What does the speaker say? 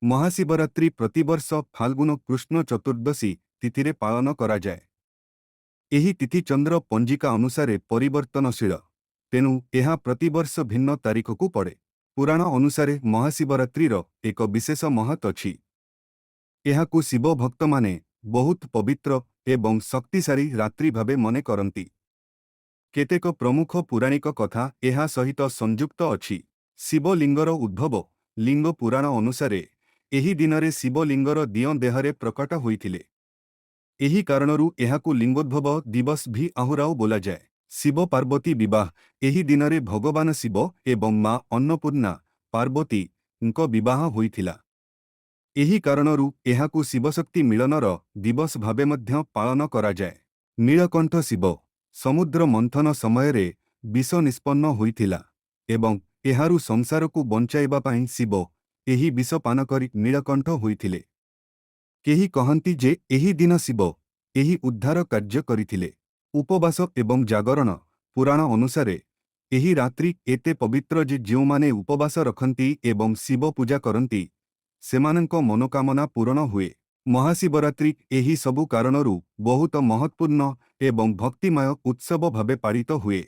ମହାଶିବରାତ୍ରି ପ୍ରତିବର୍ଷ ଫାଲ୍ଗୁନ କୃଷ୍ଣ ଚତୁର୍ଦ୍ଦଶୀ ତିଥିରେ ପାଳନ କରାଯାଏ। ଏହି ତିଥି ଚନ୍ଦ୍ର ପଞ୍ଜିକା ଅନୁସାରେ ପରିବର୍ତ୍ତନଶୀଳ, ତେଣୁ ଏହା ପ୍ରତିବର୍ଷ ଭିନ୍ନ ତାରିଖକୁ ପଡ଼େ। ପୁରାଣ ଅନୁସାରେ ମହାଶିବରାତ୍ରିର ଏକ ବିଶେଷ ମହତ୍ ଅଛି। ଏହାକୁ ଶିବ ଭକ୍ତମାନେ ବହୁତ ପବିତ୍ର ଏବଂ ଶକ୍ତିଶାଳୀ ରାତ୍ରି ଭାବେ ମନେ କରନ୍ତି। କେତେକ ପ୍ରମୁଖ ପୁରାଣିକ କଥା ଏହା ସହିତ ସଂଯୁକ୍ତ ଅଛି। ଶିବଲିଙ୍ଗର ଉଦ୍ଭବ, ଲିଙ୍ଗ ପୁରାଣ ଅନୁସାରେ ଏହି ଦିନରେ ଶିବଲିଙ୍ଗର ଦିଅଁ ଦେହରେ ପ୍ରକଟ ହୋଇଥିଲେ। ଏହି କାରଣରୁ ଏହାକୁ ଲିଙ୍ଗୋଦ୍ଭବ ଦିବସ ଭି ଆହୁରାଓ ବୋଲାଯାଏ। ଶିବ ପାର୍ବତୀ ବିବାହ, ଏହି ଦିନରେ ଭଗବାନ ଶିବ ଏବଂ ମା ଅନ୍ନପୂର୍ଣ୍ଣା, ପାର୍ବତୀ, ଙ୍କ ବିବାହ ହୋଇଥିଲା। ଏହି କାରଣରୁ ଏହାକୁ ଶିବଶକ୍ତି ମିଳନର ଦିବସ ଭାବେ ମଧ୍ୟ ପାଳନ କରାଯାଏ। ନୀଳକଣ୍ଠ ଶିବ, ସମୁଦ୍ର ମନ୍ଥନ ସମୟରେ ବିଷ ନିଷ୍ପନ୍ନ ହୋଇଥିଲା ଏବଂ ଏହାରୁ ସଂସାରକୁ ବଞ୍ଚାଇବା ପାଇଁ ଶିବ ଏହି ବିଷ ପାନ କରି ନୀଳକଣ୍ଠ ହୋଇଥିଲେ। କେହି କହନ୍ତି ଯେ ଏହି ଦିନ ଶିବ ଏହି ଉଦ୍ଧାର କାର୍ଯ୍ୟ କରିଥିଲେ। ଉପବାସ ଏବଂ ଜାଗରଣ, ପୁରାଣ ଅନୁସାରେ ଏହି ରାତ୍ରି ଏତେ ପବିତ୍ର ଯେ ଯେଉଁମାନେ ଉପବାସ ରଖନ୍ତି ଏବଂ ଶିବ ପୂଜା କରନ୍ତି, ସେମାନଙ୍କ ମନୋକାମନା ପୂରଣ ହୁଏ। ମହାଶିବରାତ୍ରି ଏହି ସବୁ କାରଣରୁ ବହୁତ ମହତ୍ତ୍ୱପୂର୍ଣ୍ଣ ଏବଂ ଭକ୍ତିମୟ ଉତ୍ସବ ଭାବେ ପାଳିତ ହୁଏ।